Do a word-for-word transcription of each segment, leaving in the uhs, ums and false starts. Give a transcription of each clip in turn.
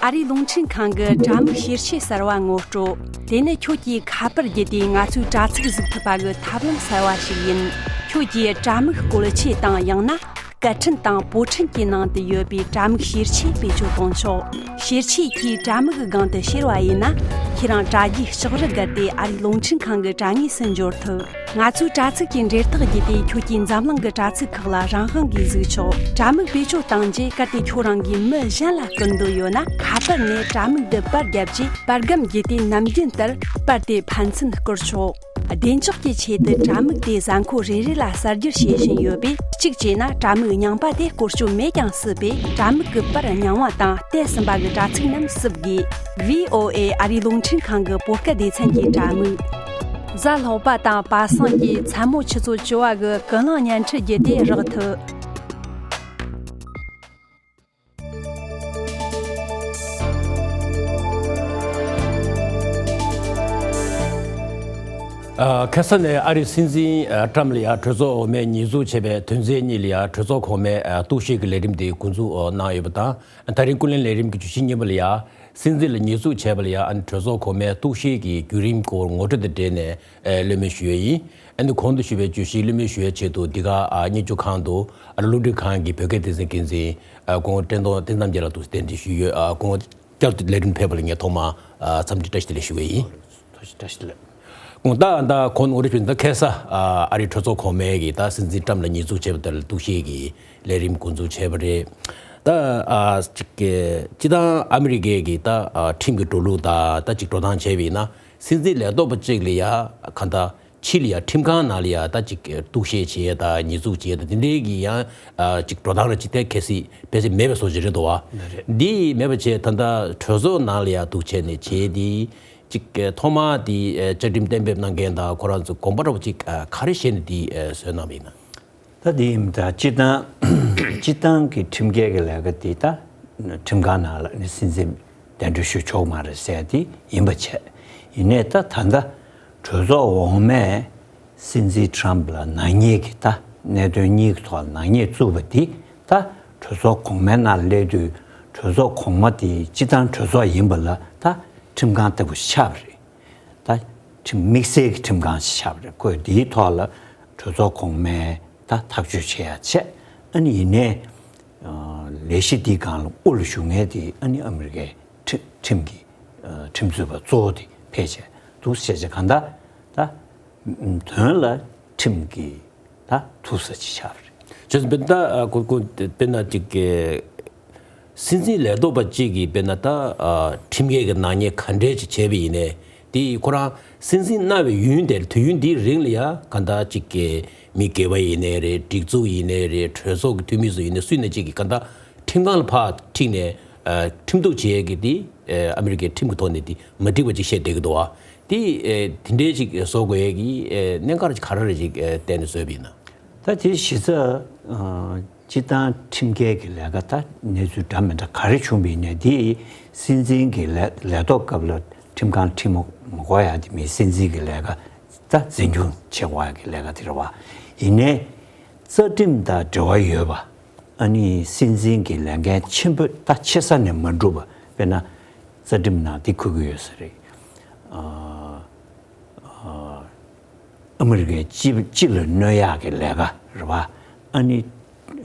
ཨ་རིའི་རླུང་འཕྲིན་ཁང་གི་དྲ་མིག་ཤེར་ཆས་གསར་བ་ངོ་སྤྲོད། དེ་ནི་ཁྱོད་ཀྱིས་ཁ་པར་བརྒྱུད་དེ་ང་ཚོའི་དྲ་ཚིགས་གཟིགས་ཐུབ་པ་གི་ཐབས་ལམ་གསར་བ་ཞིག་ཡིན། ཁྱོད་ཀྱིས་དྲ་མིག་བཀོལ་ཆས་དང་ཡང་ན་སྐད་འཕྲིན་དང་པོ་འཕྲིན་གྱི་ནང་དུ་ཡོད་པའི་དྲ་མིག་ཤེར་ཆས་བེད་སྤྱོད་གཏོང་ཆོག་ཤེར་ཆས་ཀྱིས་དྲ་མིག་གི་སྒང་དུ་ཤེར་བ་ཡིན་ན། ཁྱེད་རང་དྲ་རྒྱའི་ལྕགས་རི་བརྒལ་ཏེ་ཨ་རིའི་རླུང་འཕྲིན་ཁང་གི་དྲ་ངོས་སུ་འབྱོར་ཐུབ། ང་ཚོའི་དྲ་ཚིགས་ཀྱི་འབྲེལ་ཐག་བརྒྱུད་དེ་ཁྱོད་ཀྱིས་འཛམ་གླིང་གི་དྲ་ཚིགས་ཁག་ལ་རང་དབང་གིས་གཟིགས་ཆོག་དྲ་མིག་བེད་སྤྱོད་བཏང་རྗེས་གལ་ཏེ་ཁྱོད་རང་གིས་མི་གཞན་ལ་སྐུར་འདོད་ཡོད་ན། ཁ་པར་ནས་དྲ་མིག་འདི་པར་བརྒྱབ་རྗེས་པར་སྒམ་བརྒྱུད་དེ་ནམ་རྒྱུན་ལྟར་པར་དེ་ཕན་ཚུན་བསྐུར་ཆོག་བདེ་འཇགས་ཀྱི་ཆེད་དུ་དྲ་མིག་དེ་གཟའ་འཁོར་རེ་རེ་ལ་གསར་བསྒྱུར་བྱེད་བཞིན་ཡོད་པས། གཅིག་བྱས་ན་དྲ་མིག་རྙིང་པ་དེ་བཀོལ་སྤྱོད་མེད་ཀྱང་སྲིད་པས། དྲ་མིག་གི་པར་རྙིང་བ་དང་བལྟས་ཟིན་པ་གི་དྲ་ཚིགས་རྣམས་བསུབ་དགོས། ཝི་ཨོ་ཨེ་ཨ་རིའི་རླུང་འཕྲིན་ཁང་གི་བོད་སྐད་སྡེ་ཚན་གྱི་དྲ་མིག་གཟའ་ལྷག་པ་དང་པ་སངས་ཀྱི་མཚན་མོ་ཆུ་ཚོད་བཅུ་པ་གི་ཀུན་གླེང་བརྙན་འཕྲིན་བརྒྱུད་དེ་རག་ཐུབ། ཨ། ཁ་ས་ནས་ཨ་རིའི་སྲིད་འཛིན་ཨ་ཀྲམ་ལ་ཡ་གྲོས་ཚོགས་འོག་མས་ཉེས་འཛུགས་བྱས་པའི་དོན་ཚན་གཉིས་ལ་ཡ་གྲོས་ཚོགས་གོང་མའི་ཨ་གཏུག་བཤེར་གྱི་ལས་རིམ་དེ་འགོ་འཛུགས་ཨ་གནང་ཡོད་པ་དང་། དེ་རིང་ཀུན་གླེང་ལས་རིམ་གྱི་བརྗོད་གཞི་གཉིས་པ་ལ་ཡ། སྲིད་འཛིན་ལ་ཉེས་འཛུགས་བྱས་པ་ལ་ཡ་ཨ་ནི་གྲོས་ཚོགས་གོང་མའི་གཏུག་བཤེར་གྱི་བརྒྱུད་རིམ་སྐོར་ངོ་སྤྲོད་དང་འབྲེལ་ནས་ཨེ་གླེང་མོལ་ཞུ་ཡས་ཡིན། ཨ་ནི་གོང་དུ་ཞུས་པའི་བརྗོད་གཞི་གླེང་མོལ་ཞུ་ཡས་ཆེད་དུ་འདི་ག་ཨ་སྙན་ཞུ་ཁང་དུ་ཨ་རླུང་འཕྲིན་ཁང་གི་བོད་སྐད་སྡེ་ཚན་འགན་འཛིན་ཨ་སྐུ་ངོ་བཀྲས་མཐོང་བསྟན་རྣམ་རྒྱལ་ལགས་དང་གདན་འདྲེན་ཞུས་ཡོད། ཨ་སྐུ་ངོ་བསྐྱར་དུ་ལས་རིམ་ཕེབས་པ་ལ་ངས་ཐོག་མར་ཨ་འཚམས་འདྲི་བཀྲ་ཤིས་བདེ་ལེགས་ཞུ་གི་ཡིན། ཐུགས་རྗེ་ཆེ། བཀྲ་ཤིས་བདེ་ལེགས། ད་ད་གོང་ངོ་སྤྲོད་ཞུས་ད་ཁ་ས་ཨ་ཨ་རིའི་གྲོས་ཚོགས་གོང་མའི་གི་ད་སྲིད་འཛིན་ཀྲམ་ལ་ཉེས་འཛུགས་བྱས་པ་དེ་ལ་གཏུག་བཤེར་གྱི་ལས་རིམ་འགོ་འཛུགས་བྱས་པ་རེད། ད་ཨ་ཅིག་གི་སྤྱི་བཏང་ཨ་མི་རི་ཀའི་གི་ད་ཨ་ཁྲིམས་ཀྱི་འགྲོ་ལུགས་ད་ད་ཅིག་འགྲོ་སྟངས་བྱས་པ་ཡིན་ན། སྲིད་འཛིན་ལས་ཐོག་པ་གཅིག་ལ་ཡ་ག་ད་ཕྱི་ལ་ཡ་ཁྲིམས་ཁང་ནང་ལ་ཡ་ད་ཅིག་གཏུག་བཤེར་བྱེད་ཡ་ད་ཉེས་འཛུགས་བྱེད་ཡ་ད་དེ་འདྲའི་གི་ཡང་ཨ་ཅིག་འགྲོ་སྟངས་ར་ཅིག་ད་གལ་སྲིད་ཕལ་ཆེར་མེད་པའི་བཟོ་ཅིག་རེད་འདུག་བ། རེད། འདི་མེད་པ་བྱས་ད་ད་གྲོས་ཚོགས་ནང་ལ་ཡ་གཏུག་བྱས་ནས་བྱས་དེ། གཅིག་ཐོག་མར་དེ་བཅའ་ཁྲིམས་གཏན་འབེབས་གནང་མཁན་དང་ཁོ་རང་ཚོ་དགོངས་པ་འདྲ་བོ་གཅིག་ག་རེ་བཞེས་ནས་དེ་བཟོས་གནང་བ་ཡིན་ན། ད་དེ་ཡིན་ད་སྤྱི་བཏང་སྤྱི་བཏང་གི་ཁྲིམས་འགལ་གྱི་ལས་ཀ་དེ་ད་ཁྲིམས་ཁང་ནང་ལ་ནི་སྲིད་འཛིན་གདན་འདྲེན་ཞུ་ཆོག་མ་རེད་ཟེར་དེ་ཡིན་པ་བྱས། ཡིན་ནའི་ད་ད་ལྟ་གྲོས་ཚོགས་འོག་མས་སྲིད་འཛིན་ཁྲམ་ལ་ནག་ཉེས་ཀྱི་ད་གནད་དོན་གཉིས་ཀྱི་ཐོག་ལ་ནག་ཉེས་བཙུགས་པ་དེ་ད་གྲོས་ཚོགས་གོང་མའི་ནང་སླེབས་དུས་གྲོས་ཚོགས་གོང་མ་དེ་སྤྱི་བཏང་གྲོས་ཚོགས་ཡིན་པ་ལ་ད་ཁྲིམས་ཁང་ལྟ་བུ་ཆགས་པ་རེད། ད་ཁྲིམས་དམིགས་བསལ་གྱི་ཁྲིམས་ཁང་ཞིག་ཆགས་པ་རེད། ཁོས་འདིའི་ཐོག་ལ་གྲོས་ཚོགས་གོང་མས་ད་ཐག་གཅོད་བྱེད་ཡ་བྱས། ཨ་ནི་ཡིན་ནའི་ལས་གཞི་འདིའི་སྒང་ལ་དབུ་ལ་བཞུགས་མཁན་དེ་ཨ་ནི་ཨ་མི་རི་ཀའི་ཁྲི་ཁྲིམས་ཀྱི་ཁྲིམས་རྩོད་པ་གཙོ་བོ་དེ་ཕལ་ཆེར་འདུག་ཟེར་བྱས། གང་ལྟར་ད་དོན་ལ་ཁྲིམས་ཀྱི་ད་ཐུག་ས་ཅིག་ཆགས་པ་རེད། བྱས་ཙང་དཔེར་ན་ད་ཨ་ཁོ་ཁོ་དཔེར་ན་ཅིག་གི་སྲིད་འཛིན་ལས་ཐོག་པ་གཅིག་གིས་དཔེར་ན་ད་ཨ་ཁྲིམས་འགལ་གྱི་ནག་ཉེས་ག་འདྲས་ཅིག་བྱས་པ་ཡིན་ནའི་དེ་ཁོ་རང་སྲིད་འཛིན་གནང་བའི་ཡུན་དེར་དུས་ཡུན་འདིའི་རིང་ལ་ཡ་གང་ལྟར་ཅིག་གི་མི་སྒེར་པ་ཡིན་ནའི་རེད། སྒྲིག་འཛུགས་ཡིན་ནའི་རེད། གྲོས་ཚོགས་ཀྱི་འཐུས་མི་ཚོ་ཡིན་ནའི་སུ་ཡིན་ནའི་གཅིག་གིས་གང་ལྟར་ཁྲིམས་ཁང་ལ་ཕར་ཁྲིད་ནས་ཨ་ཁྲིམས་གཏུག་བྱེད་ཡས་ཀྱི་དེ་ཨ་ཨ་མི་རི་ཀའི་ཁྲིམས་ཀྱི་ཐོག་ནས་དེ་མ་འགྲིག་པ་ཅིག་བཤད་བསྡད་ཀྱི་འདུག་བ། དེ་ཨེ་དེ་འདྲའི་ཅིག་བཟོ་དགོས་ཡས་ཀྱི་ཨེ་གནད་འགག་ག་རེ་རེ་ཅིག་ཨེ་བལྟས་ནས་བཟོས་པ་ཡིན་ན། ད་དེ་གཞི་རྩ་ཨ་སྤྱི་བཏང་ཁྲིམས་འགལ་གྱི་ལས་ཀ་ད་གནས་ཚུལ་འདྲ་མི་འདྲ་ག་རེ་བྱུང་བ་ཡིན་ནའི་དེ་སྲིད་འཛིན་གྱི་ལས་ལས་ཐོག་སྐབས་ལ་ཁྲིམས་ཁང་ཁྲིད་མ་མ་དགོས་ཡ་དེ་མིན། སྲིད་འཛིན་གྱི་ལས་ཀ་ད་འཛིན་སྐྱོང་བྱེད་དགོས་ཡ་གི་ལས་ཀ་དེ་རེད་བ། ཡིན་ནའི་རྩ་ཁྲིམས་དང་འབྲེལ་བ་ཡོད་པ། ཨ་ནི་སྲིད་འཛིན་གྱི་ལས་འགན་ཆེན་པོ་ད་ཆེ་ས་ནས་མ་འགྲུབ་པ། དཔེར་ན་རྩ་ཁྲིམས་ནང་འདི་འཁོད་ཀྱི་ཡོད་ས་རེད། ཨ་ཨ་ཨ་མི་རི་ཀའི་སྤྱི་སྤྱི་ལ་གནོད་ཡག་གི་ལས་ཀ་རེད་བ། ཨ་ནི་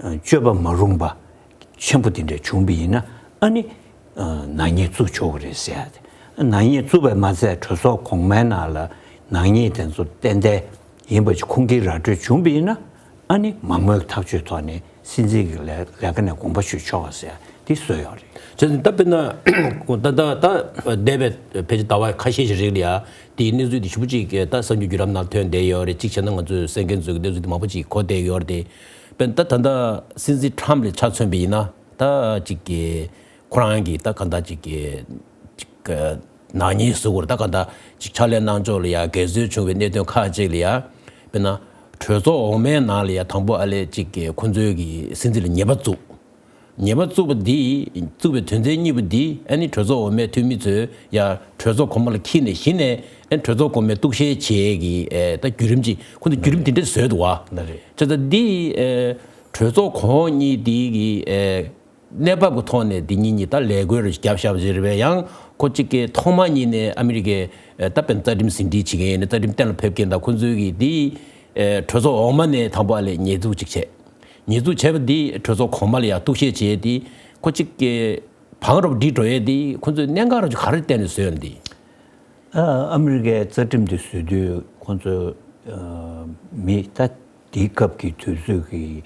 ཨ་སྤྱོད་པ་མ་རུང་པ་ཆེན་པོ་དེ་འདྲ་བྱུང་བ་ཡིན་ན། ཨ་ནི་ཨ་ནག་ཉེས་བཙུགས་ཆོག་གི་རེད་ཟེར་ཡ་དེ། ནག་ཉེས་བཙུགས་པས་མ་ཚད་གྲོས་ཚོགས་གོང་མའི་ནང་ལ་ནག་ཉེས་དེ་ཚོ་ཏན་ཏན་ཡིན་པ་ཅིག་ཁུངས་སྐྱེལ་ར་སྤྲོད་བྱུང་བ་ཡིན་ན། ཨ་ནི་མང་མོས་ཐག་གཅོད་ཐོག་ནས་སྲིད་འཛིན་གྱི་ལས་ལས་ཀ་ནས་དགོངས་པ་ཞུ་ཆོག་པ་ཟེར་ཡ་འདི་བཟོས་ཡོད་རེད། བྱས་ཙང་ད་དཔེར་ན་ད་ད་ད་འདས་པའི་ཕལ་ཆེར་ཟླ་བ་ཁ་ཤས་ཤིག་རིང་ལ་ཡ་དེའི་གནས་ཚུལ་དེ་ཞེ་པོ་ཅིག་ད་གསར་འགྱུར་བརྒྱུད་ལམ་ནང་ཐོན་བསྡད་ཡོད་རེད། གཅིག་བྱས་ན་ང་ཚོས་གསན་མཁན་ཚོས་གནས་ཚུལ་དེ་མང་པོ་ཅིག་གོ་བསྡད་ཡོད་རེད་དེ། དཔེར་ན་ད་ད་ལྟ་སྲིད་འཛིན་ཁྲམ་ལ་ཆ་མཚོན་པ་ཡིན་ན་ད་ཅིག་གི་ཁོ་རང་གིས་ད་གང་ལྟར་ཅིག་གི་ཅིག་གི་ནག་ཉེས་བཟོ་དགོས་རེད། ད་ག་ད་ཅིག་ཕྱག་ལས་གནང་ཕྱོགས་ལ་ཡ་འགལ་འཛོལ་བྱུང་བའི་གནད་དོན་ཁག་ཅིག་ལ་ཡ། དཔེར་ན་གྲོས་ཚོགས་འོག་མའི་ནང་ལ་ཡ་དང་པོ་ཨ་ལས་ཅིག་གི་ཁོ་ཚོའི་གི་སྲིད་འཛིན་ལ་ཉེས་པ་བཙུགས། ཉེས་པ་བཙུགས་པ་འདི་བཙུགས་པའི་དོན་ཚན་གཉིས་པ་འདི་ཨ་ནི་གྲོས་ཚོགས་འོག་མའི་འཐུས་མི་ཚོས་ཡ་གྲོས་ཚོགས་གོང་མ་ལ་འཁྱེར་ནས་གཞི་ནས་ཨ་ནི་གྲོས་ཚོགས་གོང་མའི་གཏུག་བཤེར་བྱེད་ཀྱི་ཨེ་ད་བརྒྱུད་རིམ་ཅིག་ཁོ་ཚོ་བརྒྱུད་རིམ་དེ་འདྲ་བཟོས་འདུག་བ། ལགས་རེད། བྱས་ཙང་འདི་ཨེ་གྲོས་ཚོགས་གོང་འོག་གཉིས་འདི་གི་ཨེ། གནས་བབ་ཀྱི་ཐོག་ནས་འདི་གཉིས་གཉིས་ད་ལས་བགོས་རེ་བརྒྱབ་བཞག་པ་ཞིག་རེད་པས། ཡང་ཁོ་གཅིག་གིས་ཐོག་མ་ཉིད་ནས་ཨ་མི་རི་ཀའི་ད་དཔེར་ན་རྩ་ཁྲིམས་ཟིན་བྲིས་བྱེད་མཁན་ཡིན་ན་རྩ་ཁྲིམས་གཏན་ལ་ཕེབས་མཁན་དང་ཁོ་ཚོའི་གི་འདི་གྲོས་ཚོགས་འོག་མ་ནས་དང་པོ་ཨ་ལས་ཉེས་འཛུགས་གཅིག་བྱས། ཉེས་འཛུགས་བྱས་པ་འདི་གྲོས་ཚོགས་གོང་མ་ལ་ཡང་གཏུག་བཤེར་བྱས་ཏེ་ཁོ་གཅིག་གིས་བང་རབས་འགྲིག་འགྲོ་ཡས་འདི་ཁོ་ཚོས་གནད་འགག་རང་ཅིག་ག་རེ་བལྟས་ནས་བཟོས་ཡོད་འདི། ཨ་ཨ་མི་རི་ཀའི་རྩ་ཁྲིམས་འདི་བཟོས་དུས་ཁོ་ཚོས་ཨ་མི་ད་དེའི་སྐབས་ཀྱི་དུས་ཚོད་ཀྱི་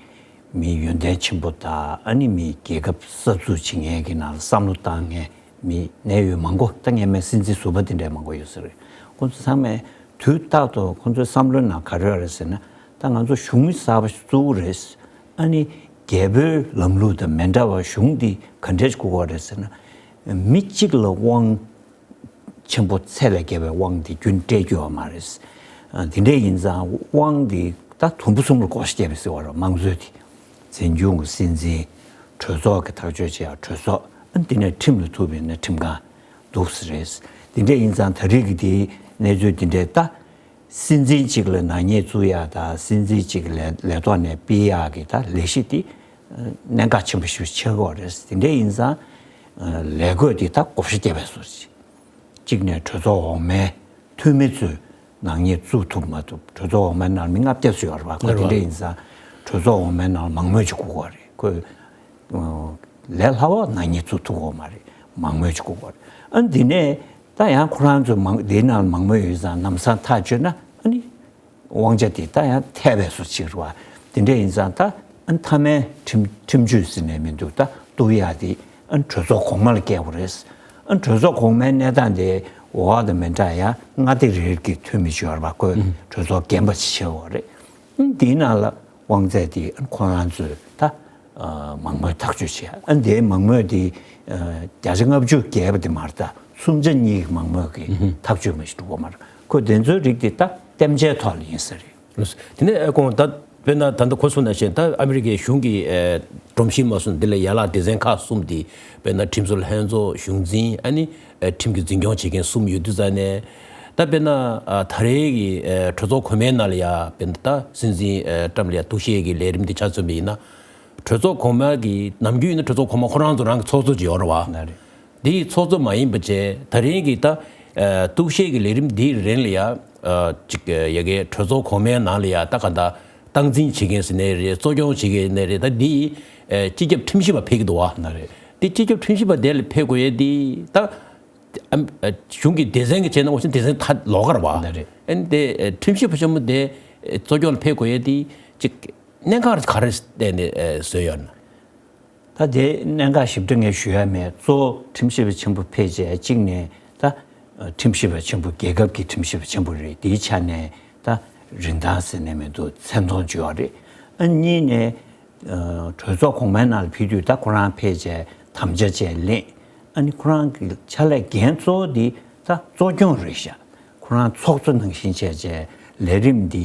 མི་ཡོན་ཏན་ཆེན་པོ་དང་ཨ་ནི་མི་རྒྱལ་ཁབ་གསར་འཛུགས་བྱེད་མཁན་གྱི་ནང་ལ་བསམ་བློ་བཏང་མཁན་མི་གནད་ཡོད་མང་པོ། ད་སྔས་མའི་སྲིད་འཛིན་ཟུར་པ་དེ་འདྲའི་མང་པོ་ཡོད་ས་རེད། ཁོ་ཚོ་ཚང་མས་དུས་རྟག་ཏུ་ཁོ་ཚོའི་བསམ་བློའི་ནང་ག་རེ་ཡོད་རེད་ཟེར་ན། ད་ང་ཚོ་གཞུང་གསར་པ་ཞིག་བཙུགས་རེད། ཨ་ནི་རྒྱལ་པོའི་ལམ་ལུགས་དང་མི་འདྲ་བར་གཞུང་འདི་ག་འདྲས་དགོས་ཀྱི་རེད་ཟེར་ན། མི་གཅིག་ལ་དབང་ཆེན་པོ་ཚད་ལས་བརྒལ་བའི་དབང་འདི་རྒྱུན་སྤྲད་རྒྱུ་ཡོད་མ་རེད། ཨ་དེ་འདྲས་ཡིན་ཙང་དབང་འདི་ད་དུམ་བུ་གསུམ་ལ་བགོ་བཤའ་བརྒྱབ་པ་ཟེར་བ་རེད། དམངས་གཙོའི་དེ་འཛིན་སྐྱོང་གི་སྲིད་འཛིན། གྲོས་ཚོགས་ཀྱི་ཐག་གཅོད་བྱེད་ཡག་གྲོས་ཚོགས། ཨ་དེ་ནས་ཁྲིམས་ལ་ཐུག་པ་ཡིན་ན་ཁྲིམས་ཁང་འདུག་སེ་རེད། དེ་འདྲས་ཡིན་ཙང་ད་རེས་ཀྱི་དེའི་གནས་ཚུལ་དེ་འདྲས་ད། སྲིད་འཛིན་གཅིག་ལ་ནག་ཉེས་བཙུགས་ཡག་དང་སྲིད་འཛིན་གཅིག་ལས་ལས་ཐོག་ནས་ཕུད་ཡག་གི་ད་ལས་གཞི་དེ་གནད་འགག་ཆེན་པོ་ཞིག་ཆགས་ཀྱི་ཡོད་རེད། དེ་འདྲ་ཡིན་ཙང་ལས་བགོས་དེ་ད་བགོ་བཤའ་བརྒྱབ་པའི་བཟོ་ཅིག་གཅིག་ནས་གྲོས་ཚོགས་འོག་མའི་འཐུས་མི་ཚོས་ནག་ཉེས་བཙུགས་ཐུབ་མ་ཐུབ། གྲོས་ཚོགས་འོག་མའི་ནང་མི་ལྔ་བརྒྱ་ཙམ་ཡོད་རེད་པ། ཁོ་དེ་འདྲ་ཡིན་ཙང་གྲོས་ཚོགས་འོག་མའི་ནང་མང་མོས་ཅིག་དགོས་ཀྱི་ཡོད་རེད། ཁོས་ལས་སླ་བ་ནག་ཉེས་བཙུགས་ཐུབ་ཀྱི་ཡོད་མ་རེད། མང་མོས་ཅིག་དགོས་ཀྱི་ཡོད་རེད། ཨ་འདི་ནས། ད་ཡང་ཁོ་རང་ཚོ་མང་དེའི་ནང་ལ་མང་མོས་ཡོད་ཙང་ལམ་སང་ཐག་གཅོད་ན་ཨ་ནི་དབང་ཆ་དེ་ད་ཡང་ཐལ་བའི་བཟོ་ཅིག་རེད་པ། དེ་འདྲ་ཡིན་ཙང་ད་ཨ་མཐའ་མའི་ཁྲིམས་ཁྲིམས་གཅོད་ཟེར་ནས་མི་འདུག་ད་གཏུག་ཡག་དེ་ཨ་གྲོས་ཚོགས་གོང་མ་ལ་བསྐྱལ་དགོས་རེད། ཨ་གྲོས་ཚོགས་གོང་མའི་གནས་སྟངས་དེ་འོག་དང་མི་འདྲ་ཡང་མངའ་སྡེ་རེ་རེ་གི་འཐུས་མི་ཅིག་ཡོད་རེད་པ། ཁོས་གྲོས་ཚོགས་རྒན་པ་ཅིག་བྱེད་དགོས་རེད། ཨ་དེའི་ནང་ལ་དབང་ཚད་དེ་ཨ་ཁོ་རང་ཚོས་ད། མང་མོས་ཐག་གཅོད་བྱས། ཨ་འདིའི་མང་མོས་དེ་བརྒྱ་ཆ་ལྔ་བཅུ་བརྒལ་བ་དེ་མ་རེད། ད་སུམ་ཆ་གཉིས་ཀྱི་མང་མོས་ཀྱི་ཐག་གཅོད་མ་ཞིག་འགྲོ་གི་མ་རེད། ཁོ་དེ་ཚོའི་རིགས་དེ་ད་གཏན་འཇགས་ཐོག་ལ་ཡིན་ས་རེད། དེ་ནས་ཨ་ཁོང་ད་དཔེར་ན་ད་ལྟ་ཁོ་གསུངས་ནང་བཞིན་ད་ཨ་མི་རི་ཀའི་གཞུང་གི་སྒྲོམ་གཞི་མ་སོང་འདི་ལ་ཡན་ལག་སྡེ་ཚན་ཁག་གསུམ་དེ་དཔེར་ན་ཁྲིམས་བཟོ་ལྷན་ཚོགས། གཞུང་འཛིན། ཨ་ནི་ཁྲིམས་ཀྱི་འཛིན་སྐྱོང་བྱེད་མཁན་གསུམ་ཡོད་དུས་ཙང་ནས་ད་དཔེར་ན་ད་རེས་ཀྱི་གྲོས་ཚོགས་གོང་མའི་ནང་ལ་ཡ་དཔེར་ན་ད་སྲིད་འཛིན་ཊམ་ལ་ཡ་གཏུག་བཤེར་གྱི་ལས་རིམ་དེ་ཆ་མཚོན་པ་ཡིན་ན། གྲོས་ཚོགས་གོང་མ་གི་ནམ་རྒྱུན་ཡིན་ན་གྲོས་ཚོགས་གོང་མ་ཁོ་རང་ཚོ་རང་གི་ཚོགས་གཙོ་ཅིག་ཡོད་རེད་བ། ལགས་རེད། འདི་ཚོགས་གཙོ་མ་ཡིན་པ་བྱས་ད་རིང་གི་ད་གཏུག་བཤེར་གྱི་ལས་རིམ་འདིའི་རིང་ལ་ཡ་ཅིག་ཡ་གི་གྲོས་ཚོགས་གོང་མའི་ནང་ལ་ཡ་ད་ག་ད་སྟངས་འཛིན་བྱེད་མཁན་ཟེར་ནའི་རེད། གཙོ་སྐྱོང་བྱེད་མཁན་ནའི་རེད། ད་འདི་སྤྱི་ཁྱབ་ཁྲིམས་ཞིབ་པ་ཕེབས་ཀྱི་འདུག་བ། ལགས་རེད། འདི་སྤྱི་ཁྱབ་ཁྲིམས་ཞིབ་པ་དེ་ལ་ཕེབས་དགོས་ཡས་འདི་ད་གཞུང་གི་སྡེ་ཚན་གྱི་བྱས་ན་འོ་ཅིག་སྡེ་ཚན་ད་ལོགས་ཀ་རེད་བ། ལགས་རེད། ཨ་ནི་དེ་ཁྲིམས་ཞིབ་པ་ཆེན་མོ་དེ་གཙོ་སྐྱོང་ལ་ཕེབས་དགོས་ཡས་འདི་ཅིག་གནད་འགག་ག་རེ་བལྟས་ནས་བཟོས་ཡོད་ན། ད་དེ་གནད་འགག་ཞིབ་ཕྲ་ངས་ཞུ་ཡ་མེད། གཙོ་བོ་ཁྲིམས་ཞིབ་པ་ཆེན་པོ་ཕེབས་རྗེས་གཅིག་ནས་ད་ཁྲིམས་ཞིབ་པ་ཆེན་པོ་རྒྱལ་ཁབ་ཀྱི་ཁྲིམས་ཞིབ་པ་ཆེན་པོ་རེད། དེའི་ཆ་ནས་ད་རིན་ཐང་ཟེར་ནས་མི་འདུག་མཚན་མཐོང་བྱུང་བ་རེད། ཨ་གཉིས་ནས་གྲོས་ཚོགས་གོང་མའི་ནང་ལ་ཕེབས་དུས་ད་ཁོ་རང་ཕེབས་རྗེས་དམ་བཅའ་བཅས་ལེན། ཨ་ནི་ཁོ་རང་གི་ཕྱག་ལས་འགན་གཙོ་བོ་འདི་ད་གཙོ་སྐྱོང་རེད་ཤག་ཁོ་རང་ཚོགས་གཙོ་ནང་བཞིན་བྱས་རྗེས་ལས་རིམ་འདི་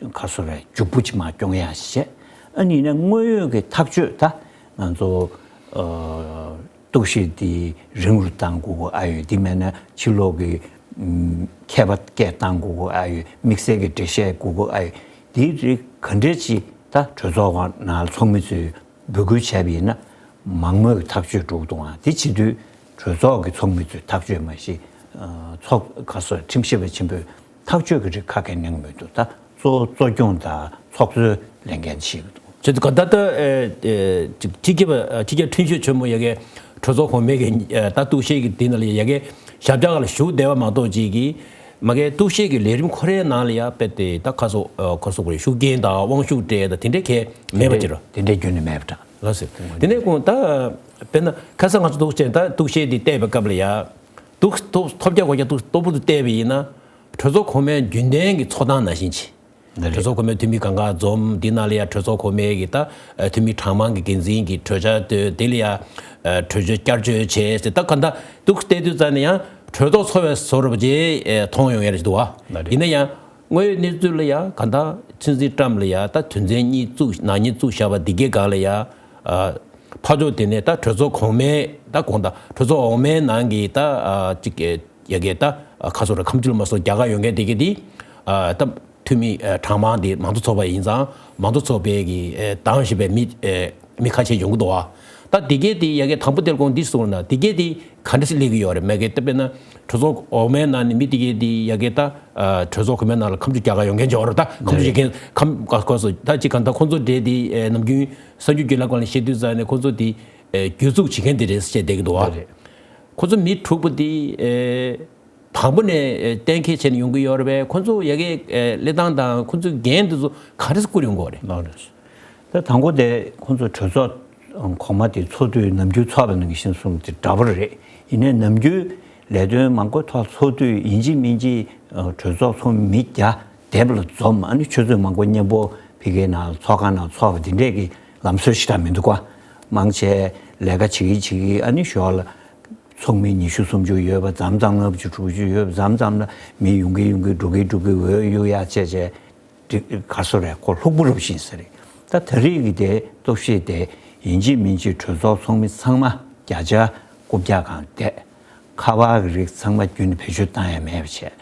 ཁ་སོ་རེ་མཇུག་པོ་ཅིག་མ་སྐྱོང་ཡ་ཞིག་བྱས། ཨ་ནི་ནས་དངོས་ཡོད་ཀྱི་ཐག་གཅོད་ད་ང་ཚོ་གཏུག་བཤེར་དེ་རིང་རུ་བཏང་དགོས་ཀྱི་ཨ་ཡོད། དེ་མེད་ན་ཕྱི་ལོགས་ཀྱི་མཁས་པ་སྐད་བཏང་དགོས་ཀྱི་ཨ་ཡོད། དམིགས་བསལ་གྱི་འགྲེལ་བཤད་དགོས་ཀྱི་ཨ་ཡོད། དེའི་རིགས་ག་འདྲས་ཅིག་ད་གྲོས་ཚོགས་ནང་ཚོགས་མི་ཚོས་འབོད་སྐུལ་བྱས་པ་ཡིན་ན་མང་མོས་ཀྱི་ཐག་གཅོད་འགྲོ་གི་འདུག་ཨ། དེ་བྱེད་དུས་གྲོས་ཚོགས་ཀྱི་ཚོགས་མི་ཚོས་ཐག་གཅོད་མ་གཞི་ཚོགས་ཁ་སོ་ཁྲིམས་ཞིབ་པ་ཆེན་པོས་ཐག་གཅོད་ཀྱི་རིགས་ཁ་གས་གནང་མི་འདུག་ད་གཙོ་བོ་གཙོ་སྐྱོང་དང་ཚོགས་གཙོའི་ལས་འགན་བྱེད་ཀྱི་འདུག་བྱེད་དུས་ག་ད་ལྟ་ཅིག་སྤྱི་ཁྱབ་སྤྱི་ཁྱབ་ཁྲིམས་ཞིབ་ཆེན་མོ་ཡ་གའི་གྲོས་ཚོགས་གོང་མའི་གི་ད་གཏུག་བཤེར་གྱི་དེ་ནང་ལ་ཡ་གའི་ཞབས་བཀྱག་ལ་བཞུགས་བསྡད་པ་མ་གཏོགས་ཅིག་གི་མ་གའི་གཏུག་བཤེར་གྱི་ལས་རིམ་ཁོ་རའི་ནང་ལ་ཡ་དཔེ་དེ་ད་ཁ་སོ་ཁོ་སོ་གོ་རེ་ཤུགས་རྐྱེན་དང་དབང་ཤུགས་སྤྲད་དང་དེ་འདྲའི་གས་མེད་པ་ཅིག་རེད། དེ་འདྲའི་རྒྱུན་ནས་མེད་པ་འདྲ། ལགས་སོ། དེ་ནས་ཁོང་ད་དཔེར་ན་ཁ་སང་ང་ཚོ་འདུག་ཅེས་ད་གཏུག་བཤེར་འདི་བལྟས་པའི་སྐབས་ལ་ཡ་འདུག་ཐོབ་ཐོབ་རྒྱག་གོ་རྒྱག་འདུག་སྟོབས་པོ་དུ་བལྟས་པ་ཡིན་ན་གྲོས་ཚོགས་གོང་མའི་རྒྱུན་ལྡན་གྱི་ཚོགས་སྟངས་ནང་བཞིན་ཅིག་ལགས་རེད། གྲོས་ཚོགས་གོང་མའི་འཐུས་མི་གང་ག་འཛོམས། འདི་ནང་ལ་ཡ་གྲོས་ཚོགས་གོང་མའི་གི་ད་འཐུས་མི་གྲངས་མང་གི་འགན་འཛིན་གྱི་གྲོས་འཆར་བཏོན། དེ་ལ་ཡ་གྲོས་ཆོད་བསྐྱར་བཅོས་བྱས་ཟེར་ད་ག་འདྲ་འདུག་བལྟས་དུས་ཙང་ནས་ཡང་གྲོས་ཚོགས་འཚོགས་པའི་བཟོ་འདྲ་ཅིག་མཐོང་ཡོང་ཡ་རེ་ཞིག་འདུག་བ། ལགས་རེད། ཡིན་ན་ཡང་དངོས་ཡོད་གནས་ཚུལ་ལ་ཡ་ག་འདྲ་སྲིད་འཛིན་ཊམ་ལ་ཡ་ད་དོན་ཚན་གཉིས་བཙུགས་ནག་ཉེས་བཙུགས་བཞག་པ་འདི་གའི་སྒང་ལ་ཡ་ཕར་ཕྱོགས་དེ་ནས་ད་གྲོས་ཚོགས་གོང་མའི་ད་དགོངས་དག་གྲོས་ཚོགས་འོག་མའི་ནང་གི་ད་ཅིག་ཡ་གི་ད་ཁ་སོ་ར་ཁམས་ཆུ་ལ་མ་སོགས་རྒྱ་གར་ཡོང་མཁན་དེ་གི་དེ་ད་འཐུས་མི་གྲངས་མང་དེ་མང་གཙོ་ཚོགས་པ་ཡིན་ཙང་མང་གཙོ་ཚོགས་པའི་གི་དང་ཞེས་པའི་མི་ མི་ཁ་ཤས་ཡོང་གི་འདུག་བ། ད་དེ་གས་དེ་ཡ་གི་དང་པོ་དེར་དགོངས་འདི་གསུངས་ན་དེ་གས་དེ་ག་འདྲ་སེ་སླེབས་ཀྱི་ཡོད་རེད། མ་གི་ད་དཔེར་ན་གྲོས་ཚོགས་འོག་མའི་ནང་ནས་མི་དེ་གས་དེ་ཡ་གི་ད་གྲོས་ཚོགས་གོང་མའི་ནང་ལ་ཁ་མཆུ་རྒྱག་ག་ཡོང་མཁན་ཅིག་ཡོད་རེད། ད་ཁ་མཆུ་རྒྱག་མཁན་ཁམས་ག་སྐོར་སོ་ད་ཅི་གང་ལྟར་ཁོང་ཚོ་གྲས་དེ་ནམ་རྒྱུན་གསར་འགྱུར་བརྒྱུད་ལམ་སྒང་ལ་བཤད་དུས་ཙང་ནས་ཁོང་ཚོ་དེ་གྱོད་འཛུགས་བྱེད་མཁན་དེ་རེད་ཟེར་བཤད་བསྡད་ཀྱི་འདུག་བ། ཁོང་ཚོ་མི་དྲུག་པོ་དེ་དང་པོ་ནས་གཏན་འཁེལ་བྱས་ནས་ཡོང་གི་ཡོད་རེད་པས། ཁོང་ཚོ་ཡ་གི་གནས་སྟངས་དང་ཁོང་ཚོའི་འགན་དེ་ཚོ་ག་རེ་བསྐུར་ཡོང་གི་ཡོད་རེད། ལགས་རེད། ད་དང་པོ་དེ་ཁོང་ཚོ་གྲོས་ཚོགས་གོང་མ་དེ་ཚོགས་དུས་ནམ་རྒྱུན་ཚོགས་པ་ནང་བཞིན་གསུངས་དེ་འདྲ་པོ་རེད། ཡིན་ནའི་ནམ་རྒྱུན་ལས་དོན་མང་པོ་ཐོག་ཚོགས་དུས་ཡིན་གཅིག་མིན་གཅིག་གྲོས་ཚོགས་ཚོགས་མི་བརྒྱ་དེབ་ལ་འཛོམས། ཨ་ནི་ཆུ་ཚོད་མང་པོ་མཉམ་པོ་ཕ་གིའི་ནང་ཚོགས་ཁང་ནང་ཚོགས་པ་དེ་འདྲས་ཀྱི་ལམ་སྲོལ་ཞེ་དྲག་མི་འདུག་ག་མང་ཆེ་ལས་ཀ་བྱེད་ཀྱི་བྱེད་ཀྱི་ཨ་ནི་ཞོར་ལ་ཚོགས་མི་ཉི་ཤུ་སུམ་ཅུ་ཡོད་པ་མཚམས་མཚམས་ལྔ་བཅུ་དྲུག་ཅུ་ཡོད་པ་མཚམས་མཚམས་ལ་མི་ཡོང་གི་ཡོང་གི་འགྲོ་གི་འགྲོ་གི་འོས་གཡུག་ཡ་བྱས་བྱས། ག་སོ་རེད། ཁོ་ལྷུག་པོ་རུ་ཕྱིན་ས་རེད། ད་ད་རེས་ཀྱི་དེ་གཏོར་བཤིག་དེ་ཡིན་གཅིག་མིན་གཅིག་གྲོས་ཚོགས་ཚོགས་མི་ཚང་མ་བརྒྱ་ཆ་རྐུབ་བཀྱག་སྒང་བསྡད། ཁ་པར་གྱི་རིགས་ཚང་མ་བརྒྱུད་ནས་བེད་སྤྱོད་བཏང་ཡ་མེད་པ་བྱས།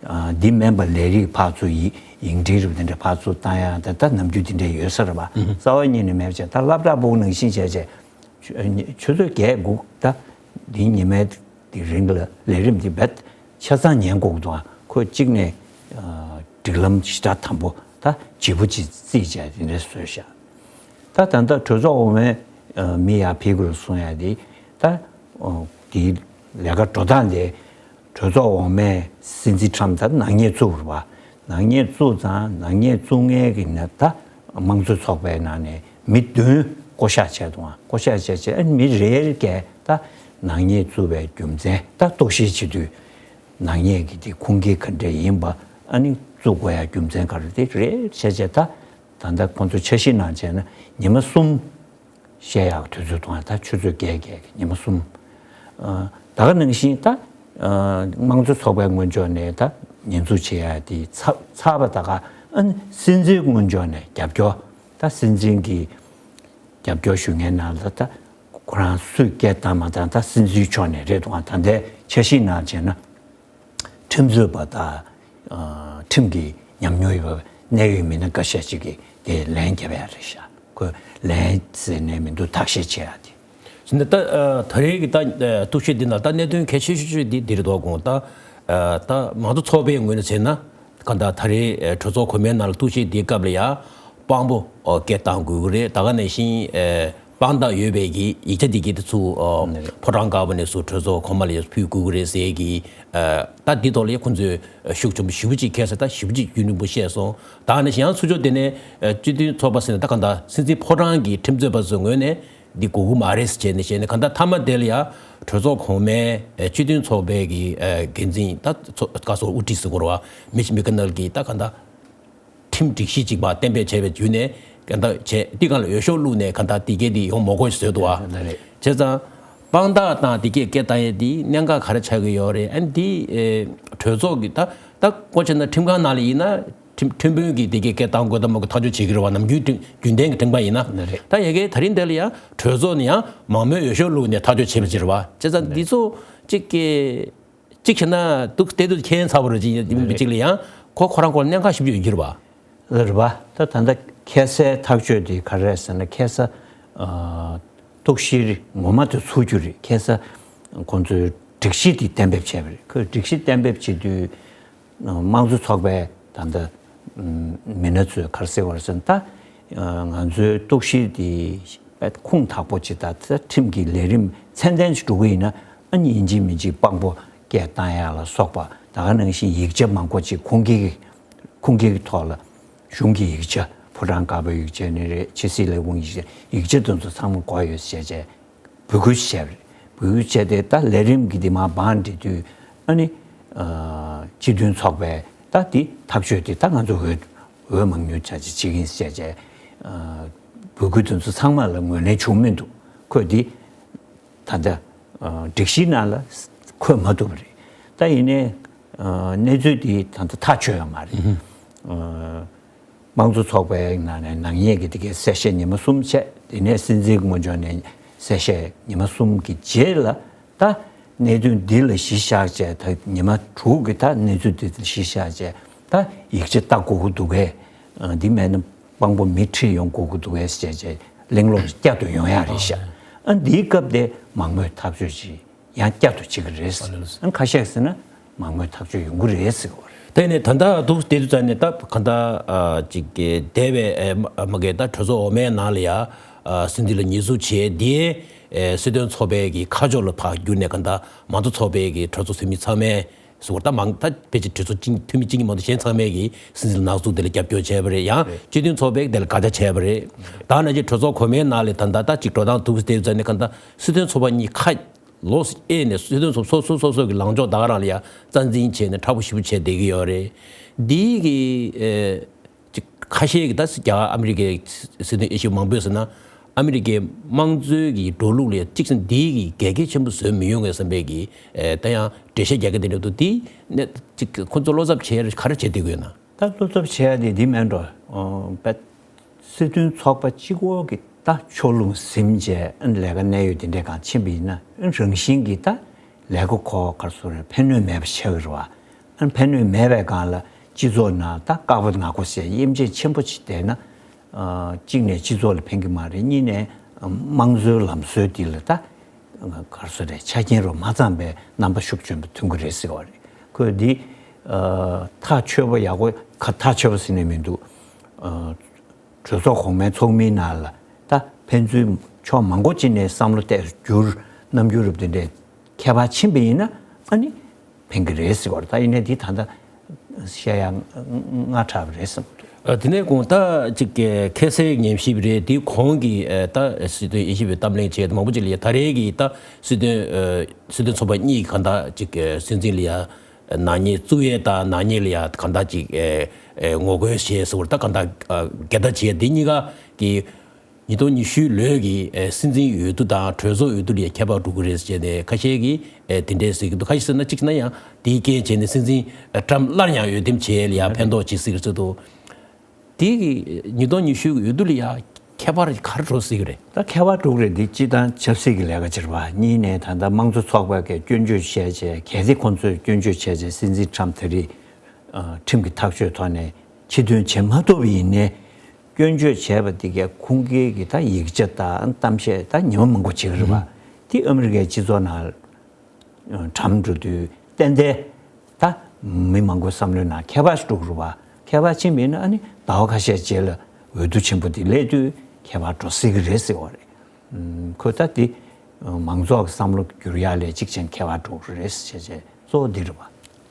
ཨ། འདི་མིན་པ་ལས་རིགས་ཕར་ཚུར་ཡི་ཡིག་འབྲེལ་རིགས་དེ་འདྲ་ཕར་ཚུར་བཏང་ཡ་ད་ད་ནམ་རྒྱུན་དེ་འདྲ་ཡོད་ས་རེད་པ། ཨུ་ཧུ། རྩ་བ་ཉིད་ནས་མེད་པ་བྱས། ད་སློབ་གྲྭ་ཕྲུ་གུ་ནང་བཞིན་བྱས་བྱས། ཆུ་ཆུ་ཚོད་བརྒྱད་དགུ་ད་འདི་ཉི་མའི་དེ་རིང་ལ་ལས་རིམ་འདི་རྦད་ཆ་ཚང་ཉན་དགོས་འདུག་ཁོ་གཅིག་ནས་སྒྲིག་ལམ་ཞེ་དྲག་དམ་པོ་ད་ལྗིད་པོ་ཅིག་བརྩིས་བྱས་དེ་འདྲ་བཟོས་ཤག་ད་ད་ལྟ་གྲོས་ཚོགས་འོག་མའི་མི་ཡར་ཕེབས་དགོས་གསུང་ཡ་དེ་ད་དེའི་ལས་ཀ་འགྲོ་སྟངས་དེ། གྲོས་ཚོགས་འོག་མའི་སྲིད་འཛིན་ཁྲམ་ད་ནག་ཉེས་བཙུགས་རེད་པ། ནག་ཉེས་བཙུགས་ཙང་ནག་ཉེས་བཙུགས་མཁན་གྱི་ནང་ད་དམངས་གཙོ་ཚོགས་པའི་ནང་ནས་མི་བདུན་བསྐོ་གཞག་བྱས་འདུག་ཨ། བསྐོ་གཞག་བྱས་བྱས་ཨ་ནི་མི་རེ་རེ་གས་ད་ནག་ཉེས་བཙུགས་པའི་རྒྱུ་མཚན་ད་རྟོག་ཞིབ་བྱེད་དུས་ནག་ཉེས་ཀྱི་དེ་ཁུངས་སྐྱེལ་ག་འདྲས་ཡིན་པ། ཨ་ནི་བཙུགས་དགོས་ཡ་རྒྱུ་མཚན་ག་རེ་དེ་རེ་རེ་བྱས་བྱས་ད་ད་ལྟ་ཁོང་ཚོ་འཆར་གཞི་ནང་བྱས་ན་ཉི་མ་གསུམ། བཤད་ཡག་དུས་ཚོད་གཏོང་ཡ་ད་ཆུ་ཚོད་བརྒྱད་བརྒྱད་ཀྱི་ཉི་མ་གསུམ། ཨ། ད་ག་ནང་བཞིན་ད་ཨ་དམངས་གཙོ་ཚོགས་པའི་ངོས་ཕྱོགས་ནས་ད་ཉེས་འཛུགས་བྱེད་ཡ་དེ་ཚ་ཚར་བ་ད་ག་ཨ་ནི་སྲིད་འཛིན་ངོས་ཕྱོགས་ནས་རྒྱབ་སྐྱོར། ད་སྲིད་འཛིན་གྱི་རྒྱབ་སྐྱོར་ཞུ་མཁན་ནང་ལ་ད་ཁོ་རང་སུས་སྐད་བཏང་མ་བཏང་ད་སྲིད་འཛིན་ཕྱོགས་ནས་རེད་འདུག་ད་ལྟའི་འཆར་གཞི་ནང་བྱས་ན། ཁྲིམས་རྩོད་པ་དང་ཨ་ཁྲིམས་ཀྱི་ཉམས་མྱོང་ཡོད་པའི་གནད་ཡོད་མི་སྣ་འགའ་ཤས་ཅིག་གིས་དེ་ལན་བརྒྱབ་ཡ་རེད་ཤག་ཁོས་ལན་ཟེར་ནས་མི་འདུག་ཐག་གཅོད་བྱེད་ཡ་དེ། ཟེར་ན་ད་ཨ་ད་རེས་ཀྱི་ད་ཨ་གཏུག་བཤེར་འདི་ནང་ད་གནད་དོན་གལ་ཆེ་ཤོས་ཤོས་འདི་འདི་རེད་དོ། དགོངས་ད་ཨ་ད་མང་གཙོ་ཚོགས་པའི་ངོས་ནས་བྱས་ན་གང་ལྟར་ད་རེས་ཨ་གྲོས་ཚོགས་གོང་མའི་ནང་ལ་གཏུག་བཤེར་འདིའི་སྐབས་ལ་ཡ་དཔང་པོ་ཨ་སྐད་བཏང་དགོས་ཀྱི་རེད། ད་ག་ནང་བཞིན་ཨ་དཔང་རྟགས་ཡོད་པའི་གི་ཡིག་ཆ་འདི་གི་དེ་ཚུར་ཨ་ཕོ་བྲང་དཀར་པོ་ནས་ཚུར་གྲོས་ཚོགས་གོང་མ་ལ་ཡ་ཕུལ་དགོས་ཀྱི་རེད་ཟེར་གི་ཨ་ད་འདི་ཐོག་ལ་ཡ་ཁོང་ཚོས་ཤུགས་ཆེན་པོ་ཞེ་པོ་ཅིག་ཁྱེར་ས་ད་ཞེ་པོ་ཅིག་རྒྱུན་རིང་པོ་བཤད་སོང་། ད་ག་ནང་བཞིན་ཡང་ཚུར་ཕྱོགས་དེ་ནས་ཨ་སྤྱི་མཐུན་ཚོགས་པ་ཟེར་ན་ད་གང་ལྟར་སྲིད་འཛིན་ཕོ་བྲང་གི་ཁྲིམས་རྩོད་པ་ཚོའི་ངོས་ནས་འདི་དགོས་ཀྱི་མ་རེད་ཟེར་བྱས་ནས་བྱས་ནས་གང་ལྟར་མཐའ་མ་དེ་ལ་ཡ་གྲོས་ཚོགས་གོང་མའི་ཨ་སྤྱི་མཐུན་ཚོགས་པའི་གི་ཨ་འགན་འཛིན་ད་ཚོགས་བཀའ་ཟུར་དབུ་ཁྲིད་ཟེར་དགོས་རེད་བ། མིཆ་མེ་ཀ་ནལ་གྱིས་ད་གང་ལྟར་ཁྲིམས་སྒྲིག་གཞི་གཅིག་པ་གཏན་འབེབས་བྱས་པའི་བརྒྱུད་ནས་གང་ལྟར་བྱས་འདི་གང་ལ་འོས་ཤོག་བླུགས་ནས་གང་ལྟར་འདི་གས་འདི་ཡོང་མ་དགོས་ཞེས་བཟོས་འདུག་བ། ལགས་རེད། བྱས་ཙང་དཔང་རྟགས་དང་འདི་གས་སྐད་བཏང་ཡས་འདི་གནད་འགག་ག་རེ་ཆགས་ཀྱི་ཡོད་རེད། ཨ་ནི་འདི་ཨེ་གྲོས་ཚོགས་ཀྱི་ད་ད་བཀོད་ཆ་ན་ཁྲིམས་ཁང་ནང་ལ་ཡིན་ན་ཁྲིམས་ཁྲིམས་དཔོན་གྱིས་འདི་གས་སྐད་བཏང་དགོས་དང་མ་དགོས་ཐག་གཅོད་བྱེད་ཀྱི་རེད་བ། ནམ་རྒྱུན་ཁྲིམས་རྒྱུན་ལྡན་གྱི་ཁྲིམས་ཁང་ཡིན་ན། ལགས་རེད། ད་ཡ་གའི་ད་རིང་འདི་ལ་ཡང་གྲོས་ཚོགས་ནས་ཡང་མང་མོས་འོས་ཤོག་བླུགས་ནས་ཐག་གཅོད་བྱེད་པ་ཅིག་རེད་བ། བྱས་ཙང་འདི་ཚོ་གཅིག་གི་གཅིག་བྱས་ན་འདུག་བལྟས་དུས་ཁྱད་མཚར་པོ་རེད། ཅིག་ཡིན་པ་གཅིག་ལ་ཡང་ཁོ་ཁོ་རང་ཁོ་ལ་གནད་འགག་ཞིབ་ཅིག་ཡོད་ཀྱི་རེད་བ། ལགས་རེད་བ། ད་ད་ལྟ་ཁ་སའི་ཐག་གཅོད་དེ་ག་རེ་རེད་ཟེར་ན་ཁ་ས་ཨ་གཏུག་བཤེར་ངོ་མ་དེ་ཚུགས་རྒྱུ་རེད། ཁ་ས་ཁོང་ཚོའི་སྒྲིག་གཞི་དེ་གཏན་འབེབས་བྱས་པ་རེད། ཁོས་སྒྲིག་གཞི་གཏན་འབེབས་བྱེད་དུས་དམངས་གཙོ་ཚོགས་པའི་ད་ལྟ་མི་སྣ་ཚོས་ག་རེ་ཟེར་བ་རེད་ཟེར་ན་ད་ང་ཚོའི་གཏུག་བཤེར་དེ་ཁུངས་དག་པོ་ཅིག་དང་ད་ཁྲིམས་ཀྱི་ལས་རིམ་ཚད་ལྡན་ཅིག་འགྲོ་གི་ཡིན་ན་ཨ་ནི་ཡིན་གཅིག་མིན་གཅིག་དཔང་པོ་སྐད་བཏང་ཡག་ལ་སོགས་པ་ད་ག་ནང་བཞིན་ཡིག་ཆ་མང་པོ་ཅིག་ཁུངས་སྐྱེལ་ཁུངས་སྐྱེལ་གྱི་ཐོག་ལ་གཞུང་གི་ཡིག་ཆ་ཕོ་བྲང་དཀར་པོའི་ཡིག་ཆ་ནི་རེད། ཕྱི་སྲིད་ལས་ཁུངས་ཡིག་ཆ་ཡིག་ཆ་དེ་ཚོ་ཚང་མ་དགོས་ཡོད་ཟེར་བྱས་འབོད་སྐུལ་བྱས་པ་རེད། འབོད་སྐུལ་བྱས་ཏེ་ད་ལས་རིམ་གྱི་དེ་མར་བང་སྒྲིག་དུས་ཨ་ནི་སྤྱི་མཐུན་ཚོགས་པའི་ད་དེ་ཐག་གཅོད་དེ་ད་ང་ཚོ་འོས་འོས་མང་ཉུང་ཆ་ཅིག་བྱེད་ཀྱི་ཡིན་ཟེར་བྱས་འབོད་སྐུལ་དེ་ཚོ་ཚང་མ་ལ་ངོས་ལེན་བྱུང་མི་འདུག་ཁོས་དེ། ད་ལྟ་སྒྲིག་གཞིའི་ནང་ལ་འཁོད་མ་ཐུབ་པ་རེད། ད་ཡིན་ནའི་གནས་ཚུལ་འདི་ད་ལྟ་ཐག་ཆོད་ཡོད་མ་རེད། དམངས་གཙོ་ཚོགས་པའི་ནང་ནས་ནག་ཉེས་ཀྱི་དེ་གའི་གསལ་བཤད་ཉི་མ་གསུམ་བྱས། དེ་ནས་སྲིད་འཛིན་ངོས་ཕྱོགས་ནས་གསལ་བཤད་ཉི་མ་གསུམ་གྱི་རྗེས་ལ་ད་གནད་དོན་འདི་ལ་གཞི་བཞག་བྱས་ད་ཉི་མ་དྲུག་གི་ད་གནས་ཚུལ་འདི་ལ་གཞི་བཞག་བྱས་ད་ཡིག་ཆ་ལྟ་དགོས་ཀྱི་འདུག་གས། འདི་མེད་ན། དཔང་པོ་མི་ཁྲིད་ཡོང་དགོས་ཀྱི་འདུག་གས་ཟེར་བྱས་ གླེང་སློང་བསྐྱར་དུ་ཡོང་ཡ་རེད་ཤག་ཨ་འདིའི་སྐབས་དེ་མང་མོས་ཐག་གཅོད་ཅིག་ཡང་བསྐྱར་དུ་བྱེད་ཀྱི་རེད། ཨ་ཁ་ཤས་ཟེར་ན་མང་མོས་ཐག་གཅོད་ཡོང་གི་རེད་ཟེར་བ་རེད། དེ་ནས་ད་ལྟ་འདུག་དེ་དུས་ཙམ་ནས་ད་ག་ད་ཅིག་འདས་པའི་མ་གི་ད་གྲོས་ཚོགས་འོག་མའི་ནང་ལ་ཡ་སྲིད་འཛིན་ལ་ཉེས་འཛུགས་བྱས་དེ་སྲིད་དོན་ཚོགས་པའི་གི་ཁ་ཕྱོགས་ལ་ཕར་བསྒྱུར་ནས་ག་ད་མང་གཙོ་ཚོགས་པའི་གི་གྲོས་ཚོགས་འཐུས་མི་ཚང་མས། ཟེར་བ་ད་མང་ད་ཕལ་ཆེར་གྲོས་ཚོགས་གཅིག་འཐུས་མི་གཅིག་གཉིས་མ་གཏོགས་གཞན་ཚང་མས་ཀྱིས་སྲིད་འཛིན་ལ་ནག་འཛུགས་དེ་ལ་རྒྱབ་སྐྱོར་བྱས་པ་རེད། ཡང་སྤྱི་མཐུན་ཚོགས་པས་དེ་ལ་དགག་བྱ་བྱས་པ་རེད། ད་ནང་བཞིན་གྲོས་ཚོགས་གོང་མའི་ནང་ལ་ད་ལྟ་ད་ཅིག་འགྲོ་སྟངས་འདུག་སེ་བལྟས་ཙང་ནས་གང་ལྟར་སྲིད་དོན་ཚོགས་པ་གཉིས་ཁ་ལོགས་སུ་དབྱེ་ནས་སྲིད་དོན་ཚོགས་སོ་སོ་སོ་སོ་གི་ལངས་ཕྱོགས་ད་ག་རང་ལ་ཡང་རྩ་འཛིན་བྱས་ནས་མཁྲེགས་པོ་ཞེ་པོ་བྱས་བསྡད་ཀྱི་ཡོད་རེད། འདི་གི་ཨེ། ཅིག་ཁ་ཤས་ཀྱིས་ད་རྒྱ་གར་ཨ་མི་རི་ཀའི་སྲིད་དོན་དབྱེ་ཞིབ་མང་པོས་ཟེར་ན་ཨ་མི་རི་ཀའི་དམངས་གཙོའི་གི་འགྲོ་ལུགས་ལ་གཅིག་ཙམ་འདིའི་གི་འགལ་རྐྱེན་ཆེན་པོ་བཟོས་མི་ཡོང་ངེས་བསམ་པའི་གི་ཨེ་ད་ཡང་འགྲེལ་བཤད་རྒྱག་གི་དེ་འདྲ་འདུག་དེ་ནས་ཅིག་ཁོ་ཚོ་བློ་འཚབ་བྱས་ག་རེ་བྱས་བསྡད་ཀྱི་ཡོད་ན། ད་བློ་འཚབ་བྱས་ཡ་དེ་འདི་མིན་འགྲོ། ཨོ་པད་སྲིད་དོན་ཚོགས་པ་གཅིག་པོ་གི་ད་ཕྱོགས་ལྷུང་ཟིན་བྱས་ཨ་ནི་ལས་ཀ་གནད་ཡོད་དེ་འདྲའི་སྒང་ཕྱིན་པ་ཡིན་ན་ཨ་ནི་རང་བཞིན་གྱིས་ད་ལས་ཀ་ཁོ་ག་རེ་ཟེར་རེད་ཕན་ནུས་མེད་པ་ཆགས་ཀྱི་རེད་བ། ཨ་ནི་ཕན་ནུས་མེད་པའི་སྒང་ལ་སྤྱི་ཚོགས་ནང་ད་དཀར་པོ་ནག་པོ་ཟེར་དབྱེ་འབྱེད་ཆེན་པོ་ཅིག་བསྡད་ན། ཨ་གཅིག་ནས་སྤྱི་ཚོགས་ལ་ཕན་གྱི་མ་རེད། གཉིས་ནས་དམངས་གཙོའི་ལམ་སྲོལ་འདི་ལ་ད་ག་རེ་ཟེར་རེད་ཆ་རྐྱེན་རོ་མ་ཚང་པའི་རྣམ་པ་ཤུགས་ཆེན་པོ་ཐོན་གྱི་རེད་ཟེར་བ་རེད། ཁོས་འདི་ཨ་ཐག་ཆོད་པོ་ཡག་པོ་ག་ཐག་ཆོད་པོ་ཟེར་ནས་མི་འདུག་ཨ་གྲོས་ཚོགས་གོང་མའི་ཚོགས་མིའི་ནང་ལ་ད་ཕན་ཚུན་ཕྱོགས་མང་པོ་ཅིག་ནས་བསམ་བློ་གཏད་བསྒྱུར་རྣམ་འགྱུར་རབ་དེ་འདྲའི་ཁྱད་པར་ཕྱིན་པ་ཡིན་ན་ཨ་ནི་ཕན་གྱི་རེད་ཟེར་བ་རེད། ད་ཡིན་ནའི་འདི་ད་ལྟ་བཤད་ཡ་སྔ་དྲགས་པ་རེད་བསམ་གྱི་འདུག་ཨ་དེ་ནས་གོང་ད་ཅིག་གི་ཁ་སའི་ཉམས་ཞིབ་རེད། དེ་གོང་གི་ཨ་ད་སྲིད་དོན་དབྱེ་ཞིབ་པའི་གཏམ་གླེང་བྱས་མང་པོ་ཅིག་ལ་ཡ་ད་རེས་ཀྱི་ད་སྲིད་དོན་ཨ་སྲིད་དོན་ཚོགས་པ་གཉིས་གང་ད་ཅིག་གི་སྲིད་འཛིན་ལ་ཡ་ནག་ཉེས་བཙུགས་ཡས་དང་ནག་ཉེས་ལ་ཡ་གང་ད་ཅིག་ཨ་ཨ་ངོ་རྒོལ་བྱས་ཟེར་བ་ད་གང་ད་ཨ་འགལ་ཟླ་བྱས་དེ་གཉིས་ཀ་གི་ཉིས་སྟོང་ཉི་ཤུ་ལོའི་གི་ཨེ་སྲིད་འཛིན་འོས་བསྡུ་དང་གྲོས་ཚོགས་འོས་བསྡུ་ལ་ཡ་ཁྱད་པར་འགྲོ་གི་རེད་ཟེར་ནས་ཁ་ཤས་ཀྱིས་ཨེ་དེ་འདྲའི་ཟེར་གྱི་འདུག་ཁ་ཤས་ཟེར་ན་གཅིག་ན་ཡང་དེའི་རྐྱེན་བྱས་ནས་སྲིད་འཛིན་ཨེ་ཏྲམ་སླར་ཡང་འོས་འདེམས་བྱས་ལ་ཡ་ཕན་ཐོགས་བྱེད་སྲིད་ཀྱི་ཚོད་དུ། དེ་གི་ཉིས་སྟོང་ཉི་ཤུ་གི་འོས་བསྡུ་ལ་ཡ་ཁྱད་པར་ག་རེ་འགྲོ་སྲིད་ཀྱི་རེད། ད་ཁྱད་པར་འགྲོ་གི་རེད། འདི་སྤྱི་བཏང་ཆབ་སྲིད་ཀྱི་ལས་ཀ་ཅིག་རེད་བ། གཉིས་ནས་ད་ལྟ་དམངས་གཙོ་ཚོགས་པ་གིས་སྐྱོན་བརྗོད་བྱས་བྱས་གལ་སྲིད་ཁོང་ཚོས་སྐྱོན་བརྗོད་བྱས་བྱས་སྲིད་འཛིན་ཏྲམ་ད་རེས་ཨ་ཁྲིམས་ཀྱི་ཐག་གཅོད་ཐོག་ནས་ཕྱིར་འདོན་བྱེད་མ་ཐུབ་པ་ཡིན་ནའི། སྐྱོན་བརྗོད་བྱས་པ་འདི་གའི་ཁུངས་སྐྱེལ་གྱི་ད་ཡིག་ཆ་དང་གཏམ་བཤད་ད་ཉི་མ་མང་པོ་བྱེད་ཀྱི་རེད་བ། དེ་ཨ་མི་རི་ཀའི་སྤྱི་ཚོགས་ནང་གྲམ་འགྲོ་དུས་ཏན་ཏན་ད་མི་མང་པོའི་བསམ་བློའི་ནང་ཁྱད་པར་ཞིག་འགྲོ་གི་རེད་བ། ཁྱད་པར་ཕྱིན་པ་ཡིན་ན་ཨ་ནི་ཟླ་བ་ཁ་ཤས་རྗེས་ལ་འོས་བསྡུ་ཆེན་པོ་འདི་སླེབས་དུས་ཁྱད་པར་འགྲོ་སྲིད་ཀྱི་རེད་ཟེར་བ་རེད། ཁོས་ད་དེ་མང་ཚོགས་ཀྱི་བསམ་བློ་བསྒྱུར་ཡག་ལས་གཅིག་ཅན་ཁྱད་པར་འགྲོ་གི་རེད་ཟེར་བྱས་གཙོ་བོ་འདི་རེད་བ།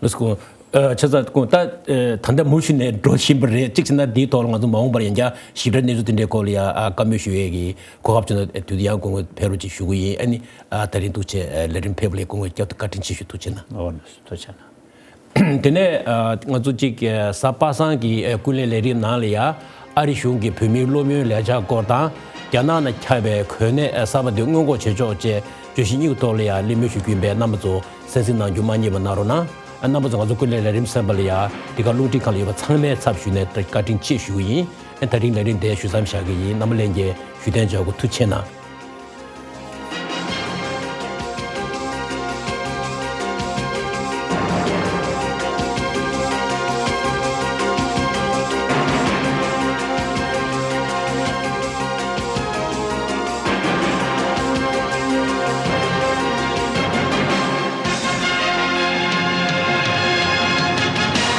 ལགས་སོ། ཨ་ཆ་ཚང་ཁོང་ད་ཨ་ད་ལྟ་མུ་མཐུད་ནས་འགྲོ་བཞིན་པ་རེད། གཅིག་བྱས་ན་འདིའི་ཐོག་ལ་ང་ཚོ་མ་འོངས་པར་ཡང་བསྐྱར་ཞིབ་ཕྲ་གནས་ཚུལ་དེ་འདྲའི་སྐོར་ལ་ཡང་ཨ་བཀའ་མོལ་ཞུ་ཡས་ཀྱི་གོ་སྐབས་བྱུང་ན་དུས་དེ་ཡང་སྐུ་ངོ་ཕེབས་རོགས་ཅེས་ཞུ་གི་ཡིན། ཨ་ནི་ཨ་ད་རིང་ཐུགས་རྗེ་ཆེ། ལས་རིམ་ཕེབས་ལ་སྐུ་ངོ་བསྐྱར་དུ་བཀའ་དྲིན་ཆེ་ཞུ། ཐུགས་རྗེ་གནང་། ཨོ་ནི་ཐུགས་རྗེ་གནང་། དེ་ནས་ཨ་ང་ཚོ་གཅིག་ཨ་གཟའ་པ་སངས་ཀྱི་ཨ་ཀུན་གླེང་ལས་རིམ་ནང་ལ་ཡ་ཨ་རི་གཞུང་གིས་བོད་མིའི་སློབ་ཡོན་ལས་འཆར་སྐོར་དང་རྒྱ་ནག་ནང་ཁྱབ་པའི་གོ་གནས་ཨ་གསར་པ་དེ་སྔོན་འགོག་བྱེད་ཕྱོགས་བཅས་བརྗོད་གཞི་གཉིས་ཀྱི་ཐོག་ལ་ཡ་གླེང་མོལ་ཞུ་རྒྱུ་ཡིན་པས་རྣམ་པ་ཚོ་གསན་གཟིགས་གནང་རྒྱུ་མ་བསྙེལ་བ་གནང་རོགས་གནང་། ཨ་རྣམ་པ་ཚོ་ང་ཚོ་ཀུན་གླེང་ལས་རིམ་གསན་པ་ལ་ཡ་འདི་ག་རླུང་འཕྲིན་ཁང་ལ་ཡོད་པ་ཚང་མའི་ཚབ་ཞུས་ནས་བཀའ་དྲིན་ཆེ་ཞུ་གི་ཡིན། ཨ་ད་རིང་ལས་རིམ་དེ་ཞུ་མཚམས་བཞག་གི་ཡིན། རྣམ་པ་ལྷན་རྒྱས་བཞུགས་གདན་འཇགས་དགོས། ཐུགས་རྗེ་གནང་།